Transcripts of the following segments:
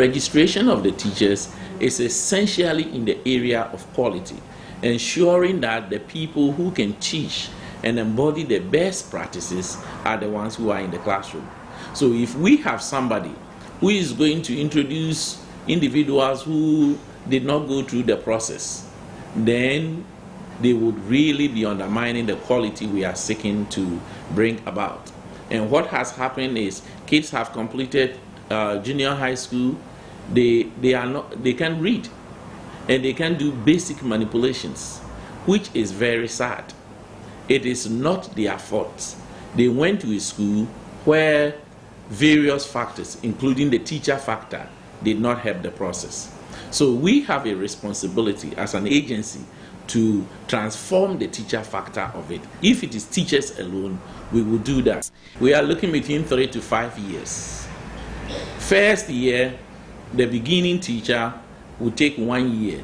Registration of the teachers is essentially in the area of quality, ensuring that the people who can teach and embody the best practices are the ones who are in the classroom. So if we have somebody who is going to introduce individuals who did not go through the process, then they would really be undermining the quality we are seeking to bring about. And what has happened is kids have completed junior high school, they, they, are not, they can read and they can do basic manipulations, which is very sad. It is not their fault. They went to a school where various factors, including the teacher factor, did not help the process. So we have a responsibility as an agency to transform the teacher factor of it. If it is teachers alone, we will do that. We are looking between 3 to 5 years. First year, the beginning teacher will take 1 year.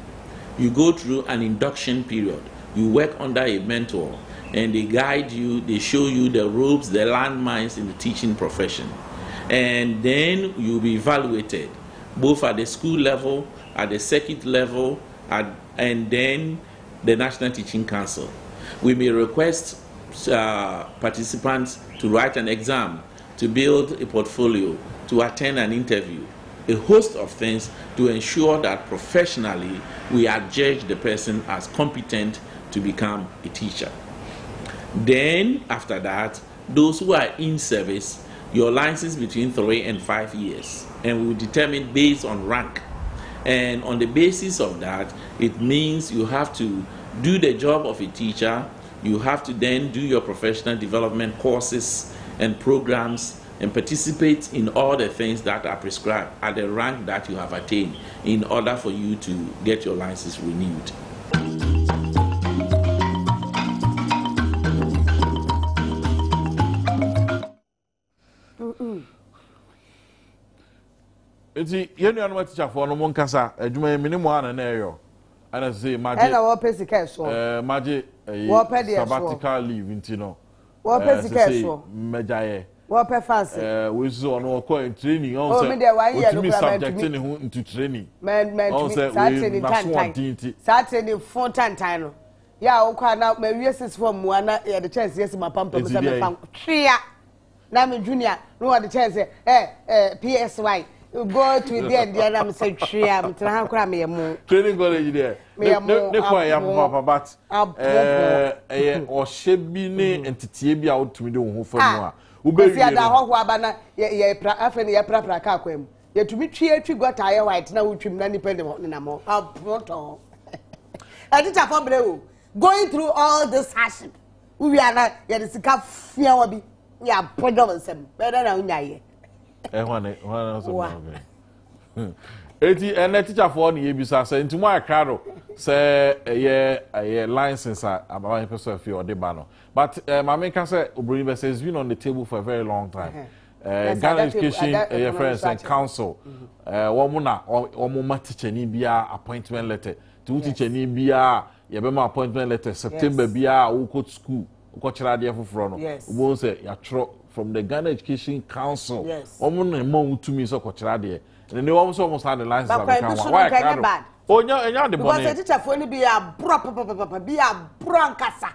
You go through an induction period. You work under a mentor and they guide you, they show you the ropes, the landmines in the teaching profession. And then you'll be evaluated, both at the school level, at the circuit level, and then the National Teaching Council. We may request participants to write an exam, to build a portfolio, to attend an interview, a host of things to ensure that professionally we adjudge the person as competent to become a teacher. Then, after that, those who are in service, your license between 3 and 5 years, and we will determine based on rank. And on the basis of that, it means you have to do the job of a teacher, you have to then do your professional development courses and programs and participate in all the things that are prescribed at the rank that you have attained in order for you to get your license renewed. Nti yɛn nuanom atikyafoɔ no mo nkasa adwuma yi mene mo ana na ɛyɔ ɛna sɛ magye ɛna wɔpɛ sika ɛsoɔ ɛɛ magye ɛyi wɔpɛ deɛ ɛsoɔ sabbatical leave nti no wɔpɛ sika ɛsoɔ mmɛgya yɛ wɔpɛ fancy ɛɛ wei nso ɔno ɔkɔ training ɔn Oh, me deɛ, one year sɛ no otumi koraa subject mantumi. ne ho into training mɛ ɔn mɛntumi sɛ saa wei training n'aso tantan ɔden ti saa training fon tantan no yɛ a wokɔ a na mawie six form mu a na yɛde kyɛnse yɛsi ma pampam Eti sɛ deɛ mefa twea na me junior na wɔde kyɛnse ɛ ɛ psy go to deɛ deɛ na mesɛ twea metena ha koraa meyɛ mo training college deɛ ne Meyɛ ne mo ne kɔ ɛyɛ aboɔ. papa but Aboɔ. ɛɛ ɛyɛ ɔhyɛ bi ne nteteɛ bi a wotumi de wo ho fa mu a Kwasi wobɛwie ada no ahɔhoɔ aba na yɛ yɛ pra afei ne yɛprapra kaa kwan mu yɛtumi twi atwi gɔta ayɛ white na wotwim na nipa nenam hɔ aboɔ tɔn ɛtikyafoɔ brɛ o going through all this hardship wowie ana yɛde sika fiawa bi yɛ abɔdɔ nsɛm bɛyɛ dɛ na wonya yɛ ɛhɔ ne hɔ ne sɛ Wa. eti ɛnɛ tikyafoɔ ne yɛbisa sɛ nti mo akra do sɛ ɛyɛ ɛyɛ license a ababan pɛ sɛ afei ɔde ba no but maame nka sɛ obroni bɛ sɛ it's been on the table for a very long time. Yes, Ghana ada table- Education ada ɛyɛ ɛpono fɛn no so sɛ akyɛ. council wɔn na wɔn ma tikyani biara appointment letter ti wo tikyani biara yɛbɛma appointment letter September Yes. biara wokɔ school wokɔkyerɛ adeɛ foforɔ no Yes. wobɛhu sɛ yɛatwerɛ from the Ghana Education Council Yes. wɔn na ɛma wɔn tumi sɛ kɔkyerɛ adeɛ ɛnna ne wɔn nso wɔn san de license But kwan abɛka bi ho so a no wɔayɛ nka ɛnyɛ krado bad. onya ɛnya ade because bɔne tikyafoɔ no bi yɛ aborɔ papapapa bi yɛ aborɔ ankasa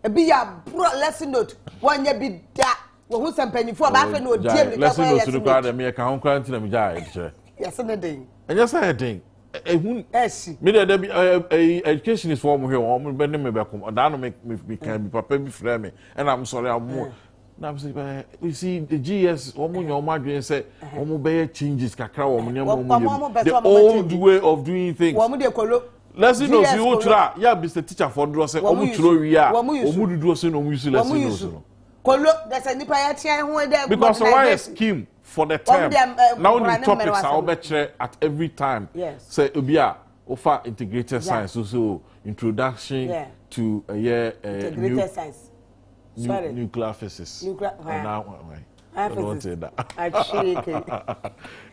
ebi yɛ aborɔ lesson note wɔnyɛ bi da wɔhu sɛ mpanyinfoɔ ɔbaa na odie mirika lesson kɔyɛ notes no lesson koraa note deɛ meyɛ ka ho koraa nti na megyae kyerɛ yɛsɛ ne den ɛnyɛ sɛ ɛyɛ den ɛhu ɛsi mi deɛ dabi ɛɛ ɛyi educationist fɔ ɔmo hwɛ wɔn ɔmo bɛ ne mi bɛ kɔm ɔdaa no mi mi mi kan bi papa bi frɛ mi ɛna mo sɔrɔ a mo na mo sɛ ɛɛ you see the GES wɔn mo nya wɔn adwene sɛ wɔn bɛyɛ changes kakra wɔ wɔn nneɛma wɔn Wɔn yɛ bɛ mu sɛ the wɔn bɛ old change. way of doing things wɔn deɛ kolo lesson notes GS yi wo kolo. twerɛ a yɛ abisa teacher fɔ dodoɔ sɛ Wɔn wɔn use. twerɛ wie a Wɔn use. wɔn dodoɔ sɛ na wɔn use wɔn lesson yi notes su no kolo dɛsɛ nipa yɛ tia ho dɛ because why a scheme for the term deɛ, eh, na nkwadaa wonim ne topics a mmerewa asɛm. wobɛkyerɛ at every time Yes. sɛ obi a wofa integrated Yeah. science so so introduction Yeah. to ɛyɛ integrated science sorry nuclear physics Nuclear- Ɛna, High ɛna physics. ɔnte da atwi ke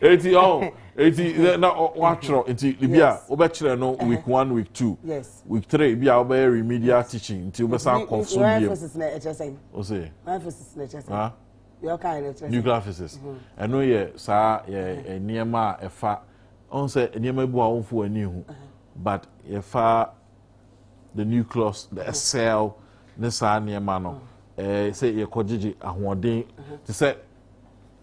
eti ɔ eti na watwerɛ nti ebi a Yes. wobɛkyerɛ no week 1, week 2, Yes. week 3 ebi a wobɛyɛ remedial teaching nti wobɛsan kɔ so High biem physics na ɛkyerɛ sɛn o se high physics na ɛkyerɛ sɛn ha deɛ ɔka yɛ na ɛkyerɛ sɛn nuclear physics ɛno yɛ saa yɛ nneɛma a ɛfa Ɔn sɛ nneɛma bi wɔ a wɔmfo w'ani hu but yɛfa the nucleus, the cell ne saa nneɛma no ɛɛ sɛ yɛkɔgyegye ahoɔden te sɛ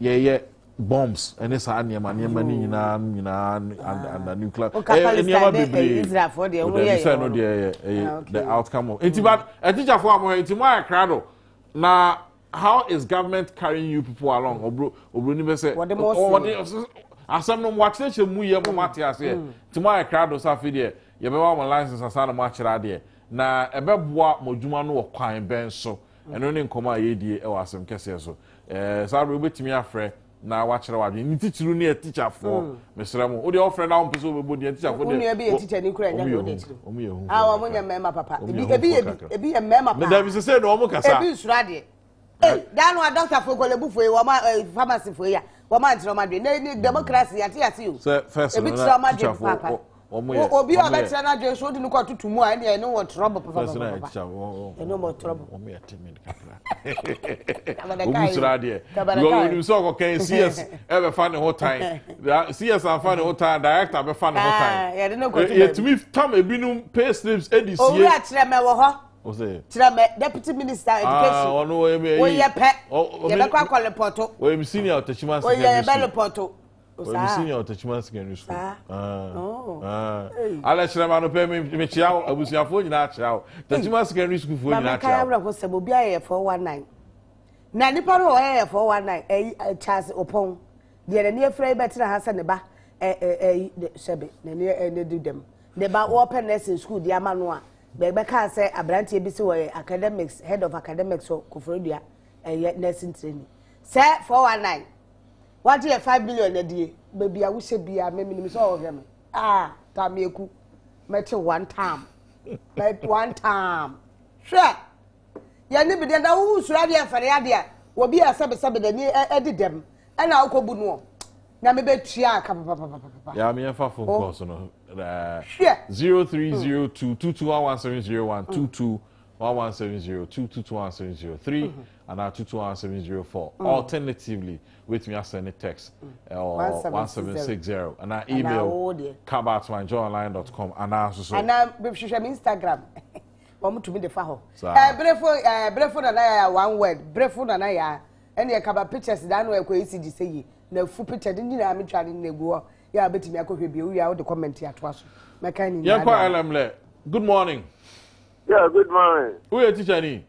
yɛyɛ bombs ɛne saa nneɛma nneɛma ne nyinaa nyinaa and the nuclear ɛyɛ nneɛma bebree ɔdɛbi sɛ no deɛ ɛyɛ ɛyɛ the outcome of nti but ɛtikyafoɔ a mo yɛ nti mo ayɛ krado na how is government carrying you people along obro obroni bɛ sɛ wɔde asɛm no mo akyerɛkyerɛ mu yɛ mo mo ate aseɛ nti mo ayɛ krado sɛ afei deɛ yɛbɛma mo license ansa na mo akyerɛ adeɛ na ɛbɛboa mo adwuma no wɔ kwan bɛn so. Ɛno ne nkɔmmɔ a yɛredie wɔ asɛm kɛseɛ so. Ɛɛ saa berɛ wobɛtumi afrɛ na wakyerɛ w'adwene. Ne titiriw ne atikyafoɔ. Mm. Mesrɛ mo. Wodeɛ wɔfrɛ na wompɛ sɛ wobɛbɔ din atikyafoɔ deɛ. Wonua bi yɛ tikya ni kura ɛnyɛ deɛ akyiri. Wɔn yɛ hu. Ah wɔn nyɛ mmarima papa. Ebi ebi yɛ bi ebi yɛ mmarima paa. Dabi sɛ sɛ na wɔn kasa. Ebi nsuro adeɛ. Ee dan no a doctor fo kɔlɛbu fo yi wɔn a pharmacy fo yi a wɔn ankyerɛ wɔn adwene. Ne ne democracy yate yate o. Sɛ first no na tikyafoɔ wɔn yɛ obi a ɔbɛkyerɛ n'adwene so odi no kɔ tutu mu a ɛne ɛne wɔ trɔbɔ papapapa ɛne wɔ trɔbɔ. Wɔn yɛ timid kakra. Obi soro adeɛ. Because onim sɛ ɔkɔkɛn CS ɛbɛfa ne ho tan. CS anfa ne ho tan director bɛfa ne ho tan. Yɛtumi tam ebinom pay slips edi sie. Owura kyerɛmɛ wɔ hɔ. Kyerɛmɛ deputy minister education. Woyɛ pɛ yɛbɛkɔ akɔ repɔto. Wɔyɛ mi senior ɔtɛkyima secondary school. Woyɛ yɛbɛ repɔto. Ɔyɛ me senior wɔ Techiman Secondary School. Ah. Ah. Alɛ kyerɛ ma no pɛ me me kyia wo abusuafoɔ nyinaa kyia wo. Techiman Secondary School foɔ nyinaa kyia wo. Maame kaya sɛ obi ayɛ 419. Na nipa no ɔyɛ yɛ 419 ɛyi Charles Opon. Deɛ n'ani afira yi bɛtena ha sɛ ne ba ɛ ɛ ɛyi sɛbe n'ani ɛne di dɛm. Ne ba wɔpɛ nursing school di ama no a bɛbɛka sɛ aberanteɛ bi sɛ wɔyɛ academics head of academics wɔ Koforidua ɛyɛ nursing training. Sɛ 419 Wagye yɛ 5 million adie. Baabi a wohyɛ biara me menim sɛ ɔhwɛ me. Ah, Tamieku. Mɛkye one time. Mɛ one time. Hwɛ. Yɛne bi deɛ na wo nsuro adeɛ mfɛre adeɛ a obi a sɛbesɛbe n'ani adi dɛm ɛna wokɔbu noɔ. Na mebɛtua aka papapapapa. Yeah, me ɛfa phone oh. calls no. Hwɛ. 0302 2211701 22 11702 221703 anaa 221704. Alternatively, wobɛtumi asɛnde text ɛwɔ 1760 anaa email kaba at myjoyonline dot com anaa nso so. Anaa hwehwɛ me Instagram wɔn tumi de fa hɔ. Ɛɛ brefo ɛɛ brefo nana yaa one word brefo nana yaa ɛne ɛkaba pictures daa no ɛkɔ ECG sɛ yie na fu picture ne nyinaa metwa ne nyinaa gu hɔ yɛ a wobɛtumi akɔhwɛ bio wowie a wode comment atoa so mɛka ne nyinaa. Yɛnkɔ LM lɛ good morning. Yeah, good morning. Woyɛ teacher ni?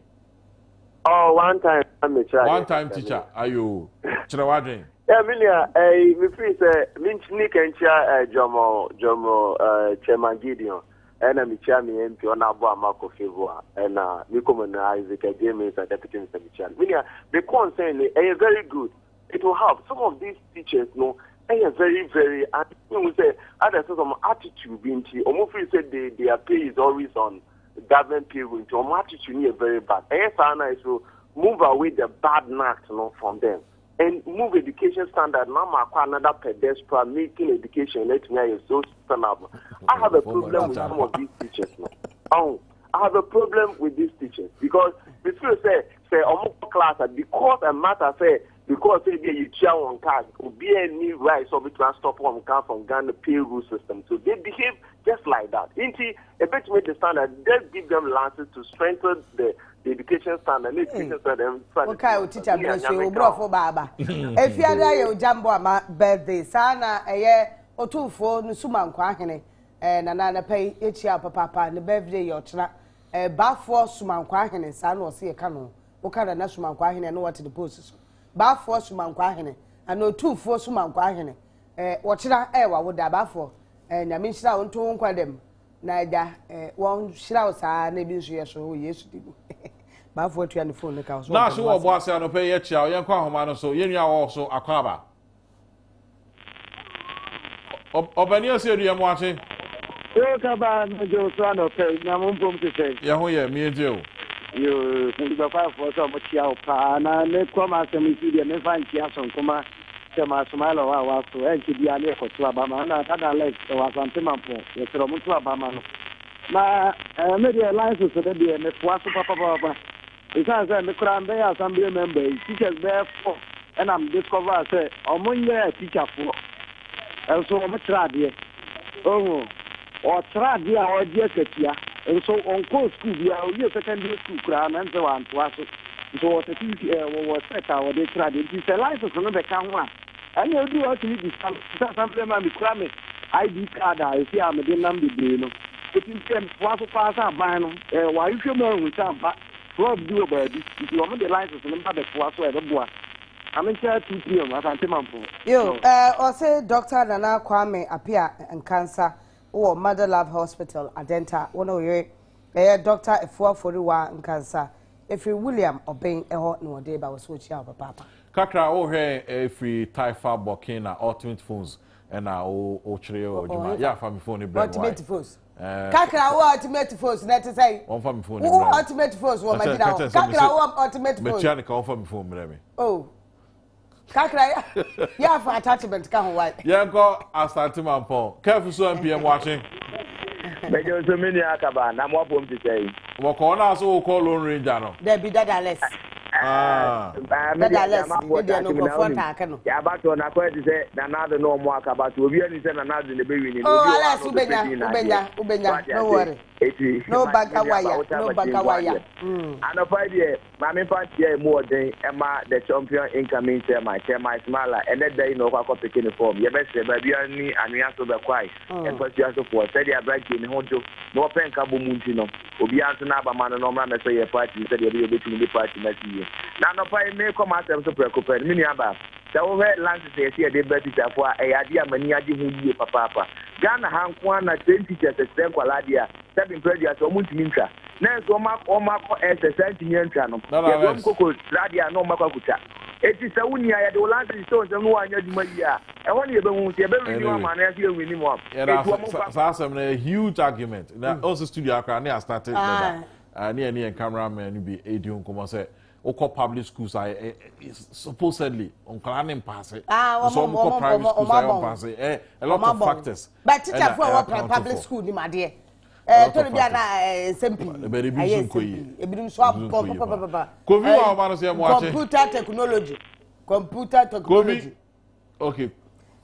Oh, one time me kyerɛ. One time teacher, ayo. Kyerɛ w'adwen. Yeah, me nua, eh, me free sɛ me ni kankyia eh, Jomo Jomo eh, Chairman Gideon. Ɛna me kyia me MP ɔna abo ama Kofi Boa. Ɛna me kɔmɔ no Isaac Adjei Mensah deputy minister me kyia. Me nua, me concern ni ɛyɛ very good. It will help. Some of these teachers no ɛyɛ very very I mean sɛ ada sɛ some attitude bi nti ɔmo feel sɛ they their pay is always on government payroll nti ɔmo attitude no yɛ very bad. Ɛyɛ saa na so move away the bad nut no from them and move education standard na ama akɔ another pedestal making education na etumi ayɛ so sustainable. I have a problem with some of these teachers no. Oh, I have a problem with these teachers because me feel sɛ sɛ ɔmo kɔ class a because a matter sɛ because ebi a yɛtua wɔn ka obiara ni right sɛ ɔbɛtumi astop wɔn ka from Ghana payroll system so they behave just like that nti ebetumi the standard just give them license to strengthen the education standard ne education standard nfa ne wokae wo teacher berɛ so wo borɔfo baaba efiade ayɛ ogyambo ama birthday saa na ɛyɛ otumfoɔ no sumankwaa hene eh, nana anapa yi yɛkyia wo papaapa ne birthday yɛ ɔkyena eh, baafoɔ sumankwaa hene saa na ɔse yɛka no woka nana sumankwaa hene ɛne wɔte ne post so baafoɔ sumankwaa hene ana otumfoɔ sumankwaa hene eh, wɔkyena eh, wawoda baafoɔ eh, nyame nhyira wo nto wo nkwa dɛm na agya eh, wɔn hyira wo saa na ebi nso yɛ so wɔ yesu di mu baafoɔ atua ne phone no ka so na so wɔ bɔ ase anɔpɛ yi yɛkyia wo yɛnkɔ ahoma no so yɛn nua wɔ so akɔ aba ɔbani ɔsɛ edu yɛ mo akye. Yoo kaba megye wo so anɔpɛ yi na mo mpom te sɛn. Yɛ ho yɛ mie gye o. Yoo sɛntigbakwafoɔ sɛ ɔmo kyia wo paa na me kɔ m'asɛm yi so deɛ memfa nkyia sonkoma sɛ ma Sumaila wɔ a waso ɛnkyɛ biara ne yɛkɔto aba ma ɛna Dada Alex ɛwɔ Asante Mampɔn yɛsrɛ ɔmo nto aba ma no na ɛɛ me deɛ license no deɛ mefoa so papapapa Esiane sɛ me koraa mebɛyɛ assembly member yi, teachers bɛyɛ four ɛna me discover sɛ ɔmo nyɛ atikyafoɔ. Nso wɔkyerɛ adeɛ. Ohu, ɔkyerɛ adeɛ a ɔregye akatua. Nso ɔnkɔɔ sukuu biara, ɔwiee secondary school koraa no, ɛm sɛ wantoa so. Nso ɔwɔ certificate, ɛɛ, wɔwɔ cert a wɔde kyerɛ adeɛ. Nti sɛ license no bɛka ho a, ɛnna ɛduru hɔ tumi bisa no. Sɛ assembly man mekura me ID card a ɛsi a mede nam bebree no. Ɛti nti ɛmfoa so paa sɛ aban no, ɛɛ, wɔahwehwɛ mu ahu sɛ ampa fraud bi wɔ baabi. Nti wɔde license no ba bɛtoa so a ɛbɛboa. Maame nkyɛ 2 pm Asante Mampong. Yo, eh, ɔse Doctor Nana Kwame Appiah Nkansah wɔ Mother Love Hospital, Adenta. Wo ne wo yere ɛyɛ Doctor Afua Oforiwa Nkansah. Ɛfiri William Obeng ɛhɔ na wɔde ba wɔ so wɔkyia wo papaapa. Kakra wo hwɛ ɛfiri Taifa Burkina Ultimate Phones ɛna wo kyerɛ yɛ adwuma yɛ afa me phone ne brɛ me why. Ultimate Phones. Eh, kakra wo ultimate phones na ɛte sɛn. Wɔn fa mi phone ne wo brɛ mi. ultimate phones wɔ madina hɔ kakra wo ultimate phones. Mɛtua ne ka wɔn fa mi phone brɛ mi. Oh kakra yɛ afa attachment ka ho wa. Yɛn kɔ Asante Mampɔn kɛfu so MPM wakye. Mɛjọ nso mi nua akaba na mo apom ti sɛ yi. Wɔkɔ na so wokɔ Lone Ranger no. Dabi dada less. Ah. Dada less ne deɛ no nkurɔfoɔ ntaake no. Yɛabatoɔ na akɔyɛ te sɛ Nana Addo ne ɔmo aka but obi ani sɛ Nana Addo na ɛbɛwini no Oh obi wɔ hɔ a Alex na ɔbɛpɛ wobɛnya din na wobɛnya adeɛ wobɛnya wate no ase worry eti no ma banka me nuaba wire wo no time banka akyi nko wire adeɛ mm. anɔpa yi deɛ maame mfa nteɛ emu ɔden ɛma the champion incoming chairman Chairman Ismaila ɛnɛ da yi na ɔkɔ akɔ peke ne form yɛbɛsrɛ baabi a ni anwea so bɛkwae mpasua so foɔ sɛdeɛ aberanteɛ ne ho dwo na ɔpɛ nka bɔ mu nti no Obiara nso n'aba ma no na ɔmmra mmɛsɔ yɛn party no sɛdeɛ ɛbɛyɛ ɔbɛtumi de party no asi yie. Na anɔpa yi merekɔ m'asɛm so prɛko pɛ no, me nuabaa, sɛ wohwɛ lances a yɛse yɛde rebrɛ tikyafoɔ a, ɛyɛ adeɛ a m'ani agye ho yie papaapa. Ghana ha nko ara na trained teachers kyerɛ nkwadaa adeɛ a, sɛbe mprɛ aduasa wɔn ntumi ntwa. Nanso wɔn akɔ wɔn akɔ ɛsɛ saa ntumi antwa no, Nana yɛde wɔn Alex. kɔkɔ sra adeɛ a na wɔn akɔ akɔtwa. Enti sɛ wo nua yɛde wo license hyɛ wo nsam na woanyɛ adwuma yie a, ɛhɔ na yɛbɛhu sɛ yɛbɛ renew Anyway. ama anaa yɛn renew ama. Yɛda Enti wɔn ase. mfa. Saa asɛm no yɛ huge argument. Na ɔsɛ studio akora ne astate dada. Ah, ne yɛne yɛn cameraman no bi edi ho nkɔmmɔ sɛ wokɔ public schools a ɛ- ɛ- supposedly nkwadaa ne mpaase. Ah, Nso wɔn wɔn kɔ wɔn private wɔn schools a wɔn yɛ abɔn. mpaase. Ɛ a lot Wɔn of abɔn. factors. But teacher ɛna fo a ɛyɛ wɔ account public for. school nim adeɛ. A Ɛɛ lot tɔrɔ of bi a na factors. ɛɛ nsɛm pii. But ebi Ɛyɛ nso nkɔ nsɛm yie. pii. Ebinom nso Ebi nso abɔ nkɔ yie paa. papapapa. Kofi Ɛɛ, wa ɔma no so yɛ mo akye. Computer technology. Computer technology. Kofi. Okay.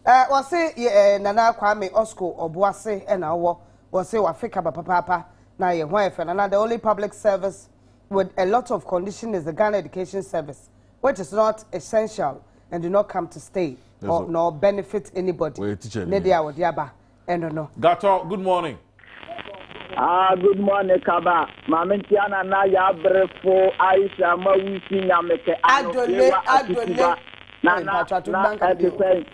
Ɛɛ wɔse yɛ ɛɛ Nana Kwame Osko Ɔboase ɛna ɔwɔ wɔse wafe kaba papaapa na yɛ ho ayɛ fɛ Nana the only public service with a lot of condition is the Ghana Education Service which is not essential and do not come to stay or nor benefit anybody Wɔyɛ teacher ne ni. deɛ a wɔde aba ɛno no. Gato, good morning. Ah, good morning, Kaba. Maame ntia na na ya brefo Aisha Mawusi Nyameke Adole, Anofewa adole. Atukuba. Na Hey, na Mpacho, Atukuba na nka ɛte bi o. sɛn?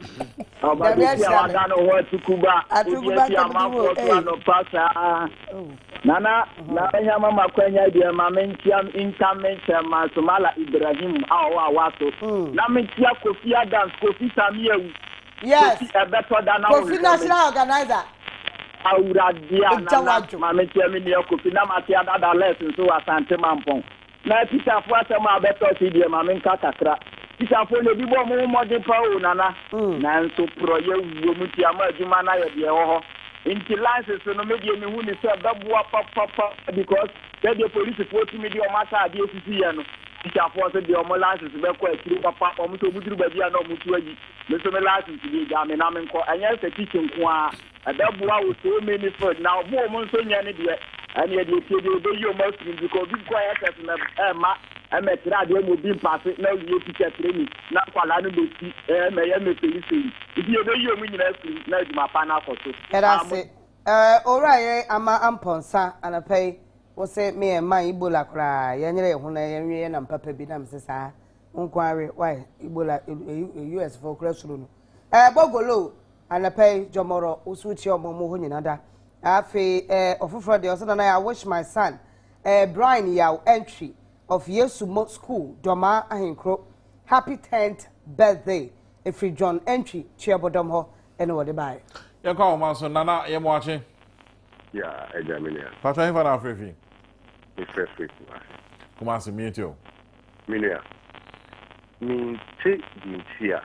Ɔba Nyame besi a ahyira me. wada ne ho Atukuba. Wodi Atukuba asi nka bi amanfoɔ o. so Hey. anɔpa saa. Oh. Nana, na menya mama kwanya deɛ ma menkyia incoming chairman Sumala Ibrahim a ɔwɔ Awaso. Na menkyia Kofi Adams, Kofi Samiewu. Yes. Kofi ɛbɛtɔ da na Kofi wohwehwɛ me. national organizer. Awurade a Egya nana wadwo. maame kyia me nua Kofi na mate adada Les nso wɔ Asante Mampɔn. Na tikyafoɔ asɛm a abɛtɔ so yi deɛ ma menka kakra. Tikyafoɔ no ebi bɔ wɔn ho mmɔden paa o nana. Nanso porɔeɛ wɔ mu nti ama adwuma no ayɛ deɛ ɛwɔ hɔ. Nti license no me deɛ mehu no sɛ ɛbɛboa papapapa because sɛdeɛ polisifoɔ tumi de wɔn ataadeɛ sisi yɛ no, tikyafoɔ nso deɛ wɔn license bɛkɔ akyire papa. Wɔn nso wɔduru baabi a na wɔn nso ayi. Me nso me license deɛ gyaa me na menkɔ. Ɛnyɛ sɛ teaching nko ara. Ɛbɛboa wo so many field na ɔmo ɔmo nso nyɛ ne deɛ ɛneɛ deɛ tie deɛ ɔbɛyi ɔmo afiri mu because obi nkɔ SS mɛ ɛmma ɛmɛkyerɛ adeɛ ma obi mpase na ɔwie teacher training na nkwadaa no bɛsi ɛmɛyɛ mɛfeifei nti yɛbɛyi ɔmo nyinaa afiri mu na adwuma pa no akɔ so. Yɛda Aa mo. ase. Eh, Owura yere ama ampɔnsa anɔpa yi, wo se me yɛn man Ebola koraa, yɛnyere yɛn ho na yɛnwe yɛn nam papa bi, na me se saa, wo nko ara we, why, Ebola, US foɔ koraa suro no. Eh, Bogolo, Anɔpa yi Jɔmɔrɔ wo so wokyia ɔmo ɔmo hɔ nyina da. Afei eh, ɔfoforɔ deɛ ɔsɛ Nana I wish my son eh, Brian Yaw Antwi of Yesu Mo School Dɔmaa Ahenkuro happy 10th birthday ɛfiri John Antwi Tuabɔdɔm hɔ ɛna wɔde baeɛ. Yɛnkɔ ahoma so, Nana Yɛmoakye. Yeah, agya me nua. Patro hefa na afrɛ fi? Me frɛ firi Kumasi. Kumasi, mute o. Me nua, me nte deɛ nti a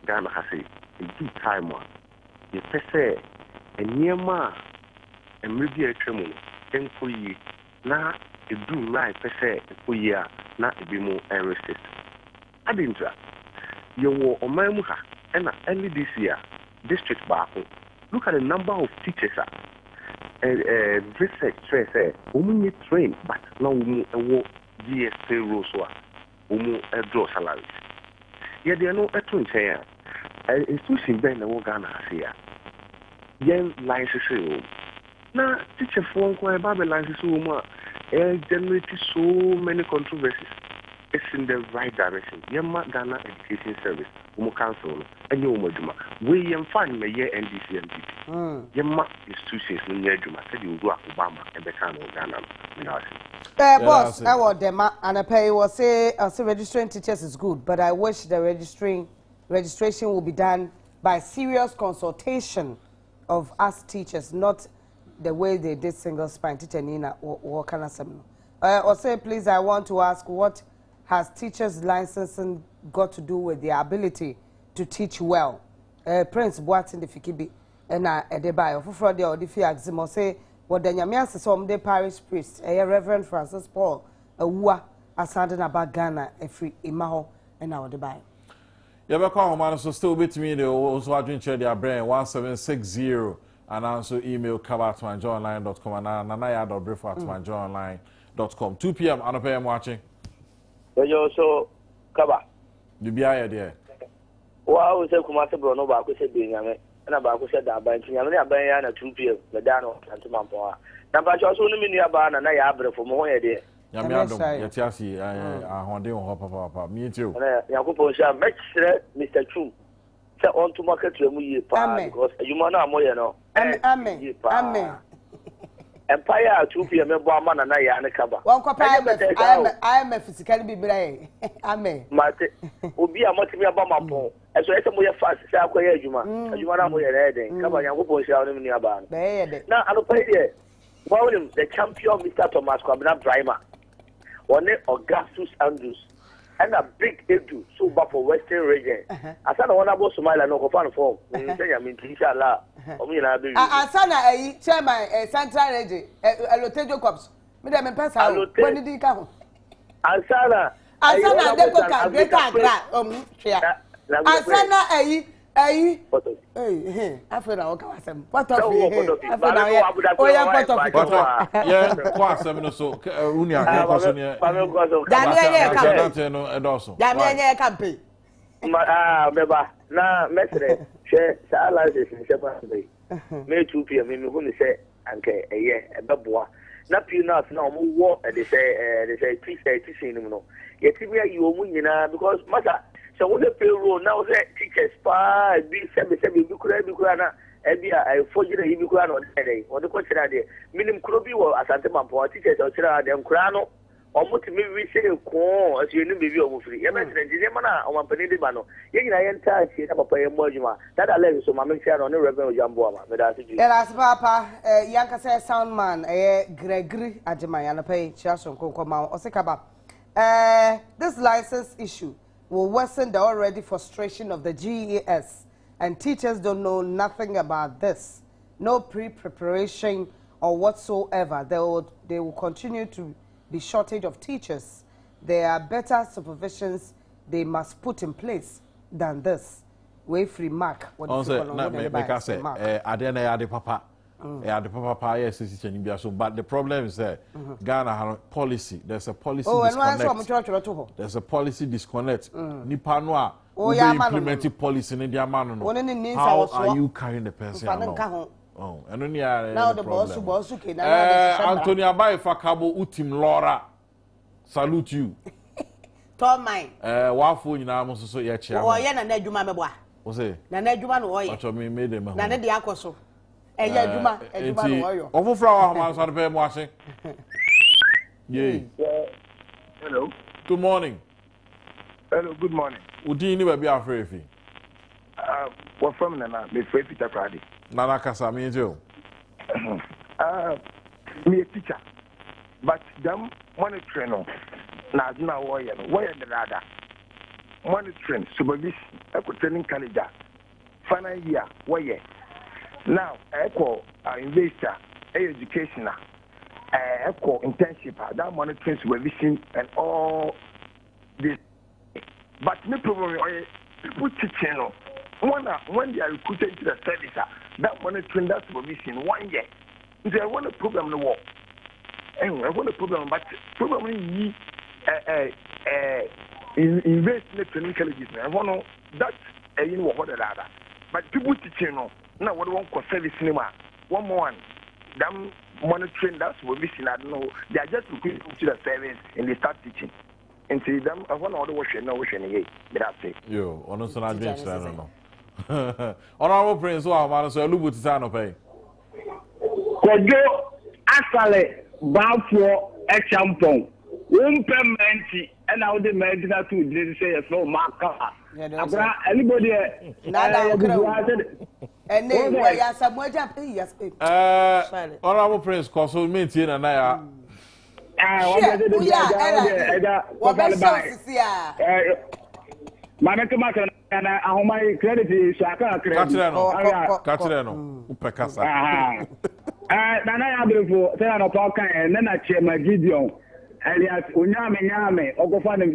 Ghana ha sei, ɛdu time a yɛpɛ sɛ nneɛma a mmerɛ bi a atwa mu no ɛnkɔ yie na ɛdu mmerɛ a yɛpɛ sɛ ɛkɔ yie a na ebinom ɛresist. Adɛn ntira? Yɛwɔ ɔman mu ha ɛna early this year. district baako, look at the number of teachers a eh, research kyerɛ sɛ wɔn nyɛ trained but na wɔn wɔ GES payroll so a wɔn draw salaries. Yɛde ɛno to nkyɛn a, institution bɛn na ɛwɔ Ghana ha sei a yɛn licensee wɔn? Na teacherfoɔ nko ara yɛba abɛ licensee wɔn a, ɛ generate so many controversies. It's in the right direction. Yɛmma Ghana Education Service wɔn council no nyɛ wɔn adwuma. Wei yɛmfa mmɛyɛ NDC NPP. Yɛmma institutions no nyɛ adwuma sɛdeɛ Owura Obama bɛkaa no wɔ Ghana no. Meda wo ase. Eh, boss, ɛwɔ dɛma anapa yi wɔ se ɔse registering teachers is good but I wish the registering registration will be done by serious consultation of us teachers not the way they did single spine teacher ni na wɔka n'asɛm no. Eh, ɔse please I want to ask what has teachers licensing got to do with their ability to teach well? Eh, Prince Boateng de Fikibi ɛna ɛde baeɛ. Ɔfoforɔ deɛ ɔde fi Axim ɔse wɔda Nyame ase sɛ wɔde parish priest ɛyɛ Reverend Francis Paul Awua asan de no aba Ghana ɛfiri Emma hɔ ɛna ɔde baeɛ. Yɛbɛkɔ ahoma no so still wobɛtumi de wo nso adwenkyerɛ de abrɛ yɛn 1760 anaa nso email kaba at myjoyonline dot com anaa nana yɛ adɔbrefo at myjoyonline dot com 2 pm anɔpɛ yɛ mo akye. Yɛyɛ so kaba. Biribiara yɛ deɛ. Wo ara wohu sɛ Kumase borɔno baako hyɛ Benyame ɛna baako hyɛ Daaban nti Nyame ne aban yi ara na 2 pm medaa no wɔ Asante Mampɔn ha. Na mpakyɛw so wo ne me nua baa Nana Yaa Abrefo mo ho yɛ deɛ? Nyame adom yɛte ase yi ahoɔden wɔ hɔ papaapa meɛntie o. Ɛna Nyankopɔn nhyira mɛkyerɛ Mister Twum sɛ ɔnto mo akatua mu yie paa because adwuma no a moyɛ no ɛyɛ yie paa. Mpaeɛ a 2 pm mɛbɔ ama Nana Yaa ne Kaba. Wɔnkɔpɛ Ɛnyɛ bɛtɛɛ saa o. IMF sika no bi mmra yɛn. Amen. Mate. Obi a moatumi aba Mampɔn. Ɛso ɛyɛ sɛ moyɛ fast sɛ akɔyɛ adwuma. Adwuma no a moyɛ no ɛyɛ den. Kaba Nyankopɔn nhyira wo ne me nua baa no. Bɛyɛ dɛ. Na anɔpa yi deɛ, Woa wonim the champion Mister Thomas Kwabena Braimah, ɔne Augustus Andrews ɛna Big Edu so ba for Western Region. Ansa na wɔn abɔ Sumaila no ɔkɔfa no fɔm. Menim sɛ Nyame nti inshallah wɔn nyinaa bɛ wie. Ansa na ayi chairman eh, Central Region eh, Alote Jacobs. Me deɛ mempɛ saa o. Bɔ ne din ka ho. Ansa na Ansa na Adeko ka Greater Accra ɔmo twea. Ansa na ayi ayi afei na wɔka wasɛm pɔtɔfi afei na ɔyɛ ɔyɛ pɔtɔfi kɛkɛ. Yɛn kɔ asɛm no so wunia yɛn kɔ so neɛ. Dami ɛnyɛ yɛ kampe. Dante no ɛdɔɔso. Dami ɛnyɛ yɛ kampe. Ma aa mɛba na mɛsrɛ hwɛ saa license nsɛm asɛm yi. May 2 pm mi hu ne sɛ anka ɛyɛ ɛbɛboa na pii no ase na wɔn wɔ ɛde sɛ ɛde sɛ ti ɛ teaching no mu no yɛtumi ayi wɔn nyinaa because masa sɛ wohwɛ payroll na wohwɛ teachers paa ebi sɛbi sɛbi ebi kura ebi kura na ebi a ɛfɔ gyina yi bi kura na ɔde ɛdɛ ɔde kɔ kyerɛ adeɛ minim kuro bi wɔ Asante Mampɔn teachers ɔkyerɛ adeɛ nkoraa no Wɔn tumi wi sɛ koo, ɛso yɛnnim baabi a wɔn firi. Yɛbɛsrɛ nti nneɛma no a ɔmanpanin de ba no, yɛn nyinaa yɛntaa akyire na papa yɛmmɔ adwuma. Dada Alex nso, ma menkyea no, ɔne Rev. Ogyam Boama. Meda ase pii. Yɛda ase paapa. Eh, yɛn ankasa yɛ sound man, ɛyɛ Gregory Agyeman, anɔpa yi, kyerɛ soronko nkɔ ma wo. Ɔse kaba, eh, this license issue will worsen the already frustration of the GES and teachers don't know nothing about this. No pre-preparation or whatsoever. They will, they will continue to be shortage of teachers. There are better supervisions they must put in place than this. Wei firi Mark. Wɔde fi kɔ no, na me meka sɛ eh, adeɛ na ɛyɛ ade papa. Mm. Ɛyɛ ade papa paa yɛ sɛ teacher ni bi aso but the problem is sɛ mm-hmm. Ghana ha no policy there's a policy oh, disconnect. There's a policy disconnect. Mm. Nipa no a wobɛ implement policy ne de ama no no how are you carrying the person along? Oh, ɛno ne yɛ na ɔde bɔɔsu bɔɔsu ke na ɔde hyehyɛ mmara. Anthony Abayefa Kabo Utim Lora salute you. Tɔ mine. Ɛɛ wafo nyinaa mo nso so yɛ kyea mo. Wɔyɛ nana adwuma mɛboa. Wose. Nana adwuma na wɔyɛ. Ɔtɔ mi mi de ma ho. Na ne de akɔ so. Ɛyɛ adwuma adwuma na wɔyɔ. Ɔfoforɔ a wahoma nso adepɛ mo ase. Yay. Hello. Good morning. Hello, good morning. Wo din ne baabi a wofrɛ fi? Uh, wɔfrɛ me Nana, mefrɛ fi Takoradi. Nana kasa, me nti o. Uh, meyɛ teacher, but dɛm monitoring no na adze no a wɔreyɛ no, wɔyɛ dedaada. Monitoring, supervision, ɛkɔ training college a, final year wɔyɛ. Now, ɛkɔ uh, university a, ɛyɛ education a, ɛkɔ internship a, that monitoring, supervision and all this. But me problem ɔyɛ people teaching no. Wɔn a when they are recruited into the service a, that monitoring, that supervision no wɔnyɛ. Nti ɛhɔ na problem no wɔ. Ɛhu, ɛhɔ na problem no but problem no nyi ɛ ɛ ɛ university ne training colleges no ɛhɔ no that ɛyi no wɔ hɔ dadaada. But people teaching no na wɔde wɔn kɔ service no mu a wɔn mo an dam monitoring that supervision ade no they are just recruited into the service and they start teaching. Nti dɛm ɛhɔ na ɔde wɔhwɛ na wɔhwɛ no yie. Meda ase. Yo, ɔno nso n'adwene kyerɛ no no. Honorable Prince wɔ ahoma no so, Alubu te sɛ anɔpa yi. Kwadwo Asale Baafoɔ Acheampong, wo mpɛ mmaa nti ɛna wode mmaa din ato wo dini so sɛ yɛfrɛ wo Makawa. Akora Alubo deɛ ɛɛ yɛgugu ha sɛ Ɛnɛ wɔyɛ Asamoah Gyan. Ɛɛ Honorable Prince kɔ so mentie Nana ya. Hwɛ, woyɛ a ɛna wɔbɛhyɛ wo sisi a. Maame to ma sɛ na ahoma yi credit yi so aka akra bi. Kakyerɛ no, kakyerɛ no, wopɛ kasa. Nana yɛ aberefo sɛ na nɔpa ɔka ɛ ne na Chairman Gideon Elias Onyame Nyame ɔkɔfa ne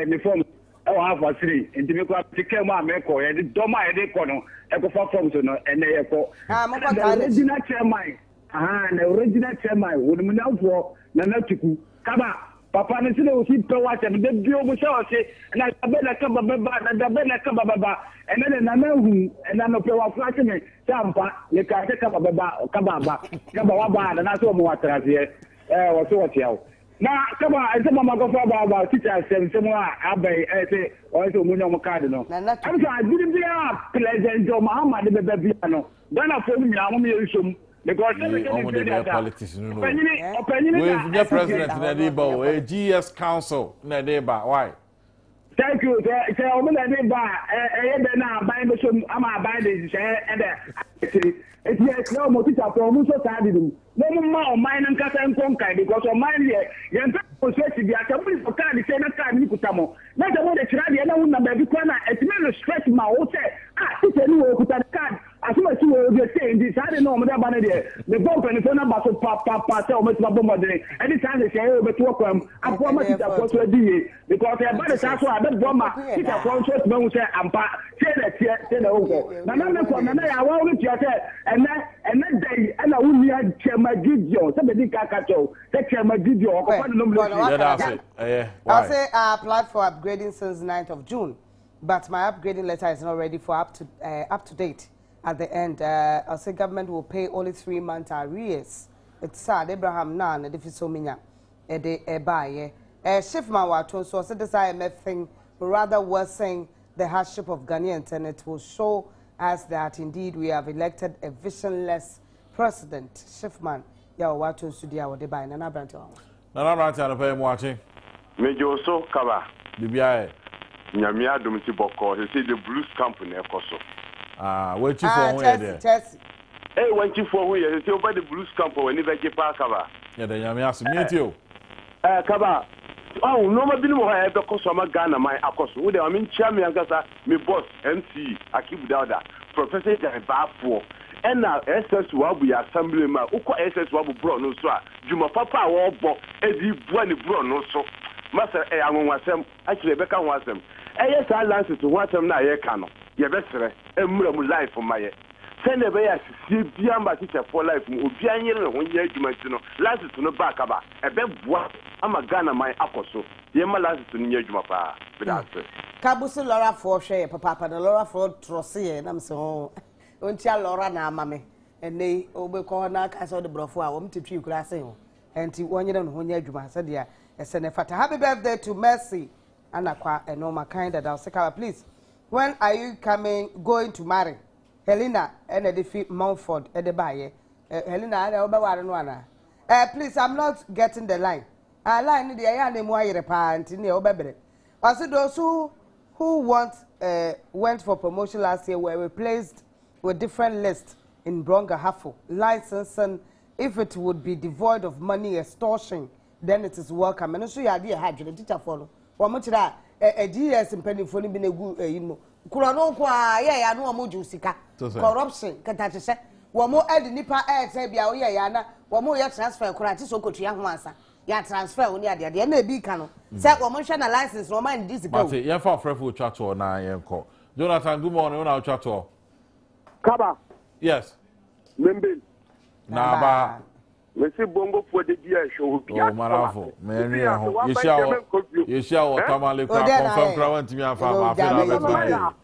ne fam ɛwɔ hafa siri nti me kura te kaa mu a mekɔ yɛde dɔm a yɛde kɔ no ɛkɔfa fam so no ɛnɛ yɛkɔ. The original chairman Ahaa na original chairman onimunyamfoɔ Nana Tuku kaba papa no sɛdeɛ ɔsi pɛ w'asɛm da bio mu sɛ ɔse na dabɛ na kaba bɛba na dabɛ na kaba bɛba ɛnɛ de Nana ahu ɛna nɔpɛ waflase me sɛ ampa mekaa sɛ kaba bɛba kaba aba kaba waba a Nana sɛ ɔmo watraseɛ ɛɛ wɔse wɔkyea wo na kaba ɛsɛ mama kɔfa ba aba teacher asɛm sɛm a aba yi ɛsɛ ɔyɛ sɛ ɔmo nya ɔmo card no ɛm sɛ adwene biara President John Mahama de bɛba biara no Ghana foɔ no nyinaa mom yɛ nsom because sɛ meka Wɔn de ne bɛyɛ sɛ politics no no. ɔpanyini ɔpanyini Wei na nyɛ president na ɛde ba o, ɛyɛ GS council na ɛde ba. Why? Thank you sɛ sɛ ɔmo na ɛde ba a ɛyɛ dɛ na aban bɛsɔ mu ama aban de nhyehyɛeɛ ɛdɛ akyiri eti yɛsrɛ ɔmo tikyafoɔ ɔmo nso saa de no mu na ɔmo mma ɔman no nkasa nkɔ nkan because ɔman no deɛ yɛn pɛ demonstration bi asɛ mo de kaadi sɛ na kaadi no kuta mo na sɛ mo de kyerɛ adeɛ na wo nam baabi kora na ɛtumi respect ma wo sɛ ah teacher ni wɔ okuta ne card asomasi wɔ ɔde sei nti saa de na wɔn de aba no deɛ mebɔ mpanimfoɔ no aba so papapa sɛ wɔn atumi abɔ mmɔden ɛde saa nhyehyɛeɛ yɛ wɔbɛto wɔ kwan mu aboa ma teacherfoɔ so adi yie because ɛba de saa so a ɛbɛboa ma teacherfoɔ nso atumi ahu sɛ ampa sei na ɛteɛ sei na ɛwɔ na na mekɔ na na yɛ awaw no tua sɛ ɛnɛ ɛnɛ da yi ɛna wo nua Chairman Gideon sɛ bɛdi nka ka kyɛw sɛ Chairman Gideon ɔkɔfa ne nomination. Yɛda ase ɛyɛ why. I say I applied for upgrading since 9th of June but my upgrading letter is not ready for up to uh, up to date. At the end, uh, I say government will pay only 3 months arrears. It's sad. Abraham Nan, the Fisominya, Ede Ebaye. Shifman Watun, so I said this IMF thing will rather worsen the hardship of Ghanaians and it will show us that indeed we have elected a visionless president. Shifman, ya Watun Sudia, Odebai, Nana Branti. Nana Branti, Anɔpa yi mu akye. Megye wo so kaba. Biribiara yɛ. Nyame adom nti bɔkɔɔ. Sesei de Blues camp na ɛkɔ so. Ah, w'akyifoɔ ho yɛ deɛ. Chelsea. Ei w'akyifoɔ ho yɛ. Sesei woba de Blues camp a w'ani bɛgye paa kaba. Yɛda Nyame ase. Metie o. Eh kaba, wahu nnoɔma binom wɔ hɔ a ɛbɛkɔ so ama Ghana man akɔ so. Wo deɛ ma menkyia me ankasa me boss MC Akibu Dauda, Professor Gyan Baafoɔ, ɛna SS Wabu yɛ assembly man. Wokɔ SS Wabu borɔno so a, dwuma papa a wɔrebɔ de reboa ne borɔno so ma sɛ ɛyɛ anwanwasɛm. Akyire yɛbɛka ho asɛm. Ɛyɛ saa lances ho asɛm no a yɛreka no, yɛbɛsrɛ mmra mu life mma yɛ. Sɛnea ɛbɛyɛ a sisie biara mma atikyafoɔ life mu, obiara nyere ne ho nyɛ adwuma nti no, lances no ba a kaba, ɛbɛboa ama Ghana man akɔ so. Yɛmma lances no nyɛ adwuma paa. Meda ase. Kabu se lɔra foɔ hwɛ yɛ papaapa na lɔra foɔ trɔse yɛ nam se hoo ontia lɔra na ama me ɛnɛ yi wobɛkɔ hɔ na aka sɛ wode borɔfo a wɔn te twi kura asen ho ɛnti wɔnyere ne ho nyɛ adwuma sɛdeɛ ɛsɛ ne fata. Happy birthday to Mercy Anakwa ɛno makan dada ɔse kaba please when are you coming going to marry Helena ɛna ɛde fi Mountford ɛde baayɛ Helena ɛna wobɛware no anaa eh please I'm not getting the line. Ah line no deɛ ɛyɛ a na emu ayere paa nti neɛ wobɛbrɛ. Ɔse those who who want uh, went for promotion last year were replaced with different lists in Bronga Hafo. Licensing, if it would be devoid of money extortion, then it is welcome. Ɛno nso yɛ adeɛ ɛha adwene tikyafoɔ no. Wɔn kyerɛ a ɛ GES mpanimfoɔ no bi na egu ɛyi mu. Korɔ no nko ara yɛ ya no wɔn gye sika. Corruption kɛtɛasehyɛ. Wɔn ɛde nipa ɛɛsɛ bi a wɔyɛ ya na wɔn yɛ transfer koraa ti so kotua ho ansa. Yɛ transfer wo ne adeɛ adeɛ na ebi ka no. Sɛ wɔn nhwɛ na license na wɔn andi sika o. Mate, yɛmfa ɔfrɛfo otwa toɔ na yɛnkɔ. Jonathan, good morning. Wo na wotwa toɔ. Kaba. Yes. Membe. Naba. Mese bongofoɔ de bi a ɛhwɛ obi Oh, marafo. Mɛnwi yɛn ho. Yɛhyia wɔ yɛhyia wɔ Tamale kura kɔnfɛm kura wantumi afa ama afei na abɛtena yɛ.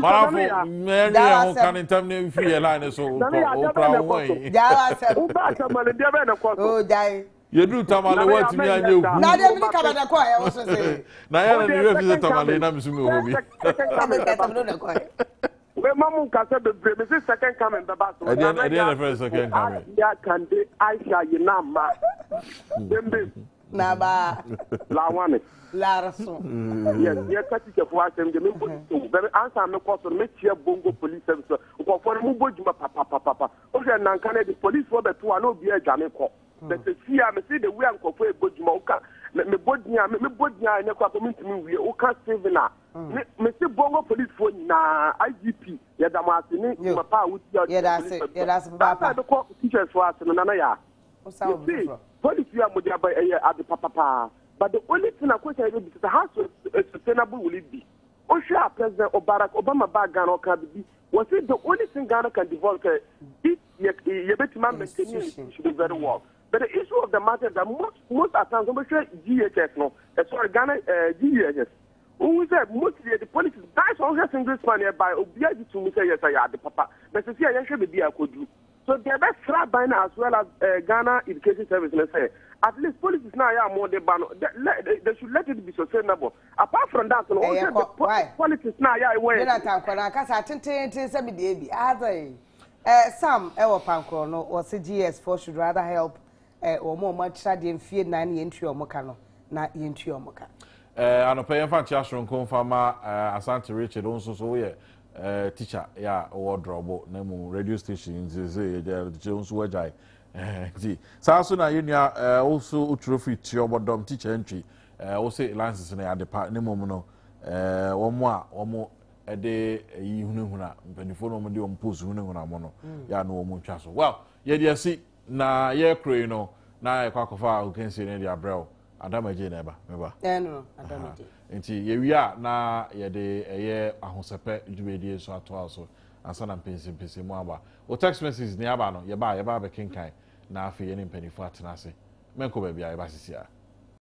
Marafo mɛnwi yɛn ho ka ne ntam ne mfiri yɛ line so okura wo ho yi. Wobaa Tamale deɛ bɛn na ɛkɔ so. Yɛduru Tamale wantumi anyɛ hu. Na deɛ mene kaba na kɔɛ wo so se. Na yɛn na ne werɛ fi sɛ Tamale na mesu me wɔ bi. Mema mo nkasa bebree mese second coming bɛba so. Ɛdeɛ ɛdeɛ na ɛfrɛ second coming. Asia Kande Aisha Yenama Bembe. Naba. Lawane. Larso. Yes, yɛ ka teacher fo asɛm de me bɔ to bɛbɛ ansa me kɔ so no me kyia Bongo police service nkɔfoɔ no mo bɔ dwuma papapapa. Wohwɛ nanka no de police fo bɛto a na obi adwane kɔ. But sisi a me see the way a nkurɔfoɔ ɛbɔ dwuma woka me mebɔ din a me mebɔ din a ɛnɛ koraa mpo mentumi nwie woka Stephen a me me se Bongo policefoɔ nyinaa IGP yɛda mo ase ne dwuma pa a wodi a Yɛda ase yɛda ase papaapa. Ansa bɛkɔ teachers foɔ ase no Nana Yaa Wosan wɔ me bi se foforɔ. policy a mode aba ɛyɛ ade papapaa but the only thing a question a yɛbɛbisa sɛ how sustainable will it be wohwɛ a President Barack Obama baa Ghana ɔkaa biribi wɔse the only thing Ghana can develop sɛ if yɛ yɛbɛtumi a maintain institution very well but the issue of the matter is that most most at times wɔbɛhwɛ GHS no eh, sorry Ghana eh, GESS wohu sɛ mostly yɛde policies guys wɔhwɛ single span yɛ by obiara gye to mu sɛ yɛ sɛ yɛ ade papa but sisi a yɛhwɛ baabi a akɔduru so deɛ ɛbɛsra aban no as well as uh, Ghana Education Service no sɛ at least policies na ayɛ a mo de ba no they, they should let it be sustainable apart from that no wɔhwɛ the po politics na ayɛ a ɛwɔ yɛ Jonathan kɔ na akasa atententen sɛ mi deɛ bi adze eh, Sam ɛwɔ pankorɔ no wɔsi GS foɔ should rather help eh, wɔn a wɔn akyerɛ adeɛ mfie nan ne yɛn ntua wɔn ka no na yɛn ntua wɔn ka. Eh, anɔpɛ yɛmfa nkyea soronko mfa ma eh, Asante Richard, wo nso so woyɛ eh, teacher yɛ a wowɔ Drɔbo na mu radio station nti sɛ yɛgya teacher wo nso woagyae eh, nti saa so na yɛnua eh, wo so wotwerɛ firi Tuobɔdɔm teacher ntwi eh, wo se license no yɛ ade pa ne mmom no eh, wɔn a wɔn de yi hunahuna mpanimfoɔ na wɔn de wɔn post hunahuna mo no mm. yɛ a na wɔn ntwa so well yɛde asi na yɛrekoro yi no na yɛkɔ akɔfa agokansie no de abrɛ wo Adamagye na ɛba meba ɛno Adamagye nti yɛwie a na yɛde ɛyɛ ahosɛpɛ dwumadie nso atoa so ansa na mpɛnsɛmpɛnsɛ mu aba o text message ne aba no yɛba a yɛba abɛkenkan na afei yɛne mpanimfoɔ atena ase mɛnkɔ baabi a yɛba sisi a.